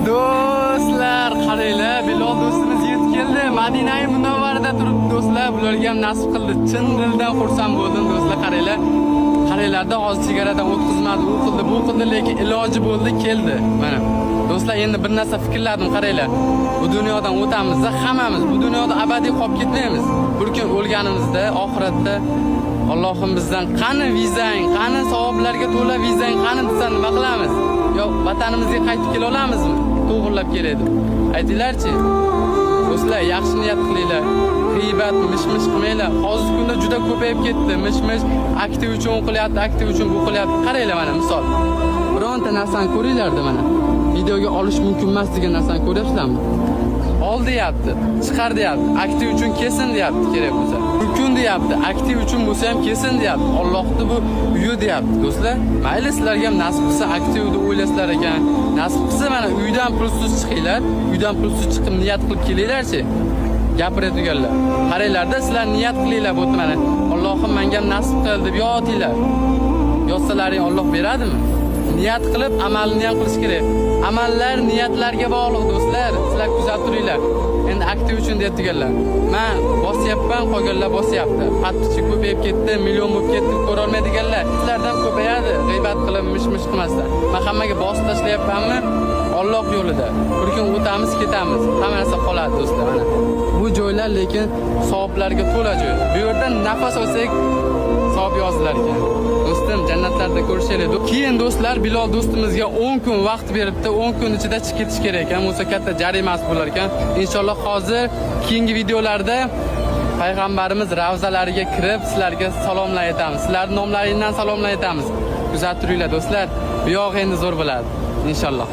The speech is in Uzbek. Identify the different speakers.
Speaker 1: Do'stlar, qaranglar, Bilol do'stimiz yetib keldi. Madinai Munavvarada turibdi, do'stlar. Bularga ham nasib qildi. Chin dildan xursand bo'ldim, do'stlar, qaranglar. Qaranglarda, hozir chegaradan o'tkazmadi, u qildi, bu qildi, lekin iloji bo'ldi, keldi. Mana. Do'stlar, endi bir narsa fikrladim, qaranglar. Bu dunyodan o'tamiz, hammamiz bu dunyoda abadiy qolib ketmaymiz. Bir kun o'lganimizda, oxiratda Allohim bizdan qani vizang, qani savoblarga to'la vizang, qani desa, nima qilamiz? Yo vatanimizga qaytib kela olamizmi? To'g'irlab keladi. Aytinglarchi. Do'stlar, yaxshi niyat qilinglar. G'iybat, mish-mish qilmanglar. Hozirgi kunda juda ko'payib ketdi. Mish-mish aktiv uchun qilyapti, aktiv uchun bu qilyapti. Qaranglar, mana misol. Bironta narsani ko'ringlarda, mana. Videoga olish mumkin emas degan narsani ko'ryapsizlarmi? Ol deyapti, chiqar deyapti, aktiv uchun kelsin deyapti kerak bo'lsa. Mumkin deyapti, aktiv uchun bo'lsa ham kelsin deyapti. Allohni bu uyi deyapti, do'stlar. Mayli, sizlarga ham nasib qilsa, aktiv deb o'ylasizlar ekan. Nasib qilsa, mana uydan pulsiz chiqinglar, uydan pulsiz chiqib niyat qilib kelinglarchi. Gapiradiganlar. Qaranglarda, sizlar niyat qilinglar bu mana. Allohim, menga ham nasib qil deb yotinglar. Yotsalaring, Alloh beradimi? Niyat qilib amalni ham qilish kerak. Amallar niyatlarga bog'liq, do'stlar. Sizlar kuzatib turinglar. Endi aktiv uchun deyaptiganlar. Men bosyapman, qolganlar bosyapti. Подписчик ko'payib ketdi, million bo'lib ketdi, ko'ra olmaydiganlar. Sizlardan ko'payadi, g'iybat qilib, mish-mish qilmasdan. Men hammaga bosib tashlayapmanmi? Alloh yo'lida. Bir kun o'tamiz, ketamiz. Hamma narsa qoladi, do'stlar, mana. Bu joylar lekin savoblarga to'la joy. Bu yerda nafas olsak, savob yozilar ekan. Do'stim, jannatlarda ko'rishaylik. Keyin, do'stlar, Bilol do'stimizga 10 kun vaqt beribdi. 10 kun ichida chiqib ketish kerak ekan. Bo'lsa, katta jarimasi bo'lar ekan. Inshaalloh, hozir keyingi videolarda payg'ambarimiz ravzalariga kirib, sizlarga salomlar aytamiz. Sizlarning nomlaringdan salomlar aytamiz. Kuzatib turinglar, do'stlar. Bu yog'i endi zo'r bo'ladi. Inshaalloh.